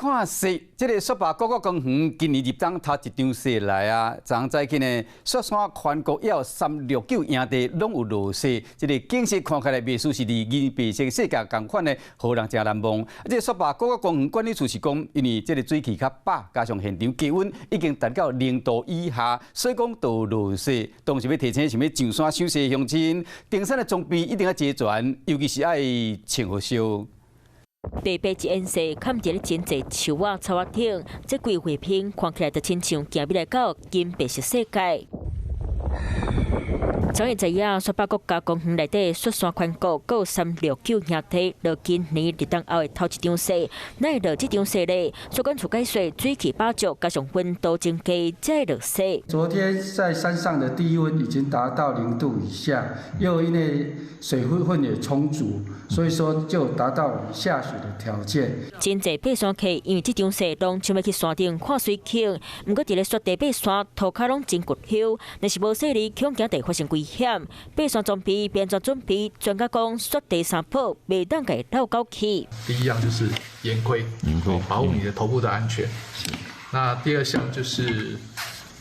看雪，這个雪霸國家公園今年入冬頭一場雪來啊！昨昏早起呢，雪山寬谷有369營地攏有落雪，這个景色看起來袂輸是佇銀白色世界仝款呢，予人誠難忘。這个雪霸國家公園管理處是講，因為這个水汽較飽，加上現場低溫已經達到0度以下，所以講就落雪。當時欲提醒想欲上山賞雪鄉親，登山的裝備一定愛齊全，尤其是愛穿予燒。白白一片雪，崁佇咧真濟樹仔草仔頂，這規畫面看起來就親像行入來到金白色世界。昨日知影雪霸國家公園內底雪山寬谷閣369營地，落今年入冬後的頭一場雪，哪會落這場雪咧？雪管處解說，水汽飽足，加上溫度增加，才會落雪。昨天在山上的低溫已經達到0度以下，又因為水分也充足，所以說就達到下雪的條件。真濟爬山客因為這場雪，攏想欲去山頂看水景，毋過佇咧雪地爬山，塗跤攏真骨溜，若是無細膩，恐驚會發生危險。爬山裝備欲按怎準備？專家講，雪地三寶袂當共漏狗去。第一樣就是岩盔，保護你的頭部的安全。那第二項就是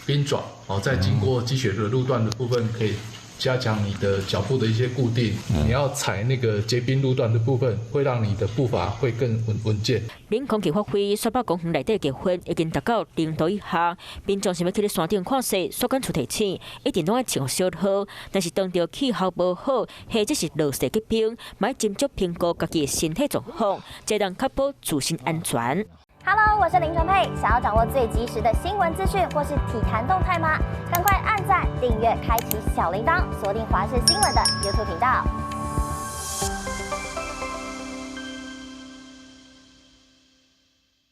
冰爪，哦，在經過積雪的路段的部分，可以加強你的腳步的一些固定。你要踩那個結冰路段的部分，會讓你的步伐會更穩健。冷空氣發揮，雪霸公園內底氣溫已經達到0度以下。民眾想欲去咧山頂看雪，雪管處提醒，一定攏愛穿小好。但是當著氣候無好，或者是落雪結冰，嘛愛斟酌評估家己的身體狀況，才能確保自身安全。 Hello，我是林純佩，想要掌握最及時的新聞資訊或是體壇動態嗎？趕快按讚、訂閱、開啟小鈴鐺，鎖定華視新聞的 YouTube 頻道。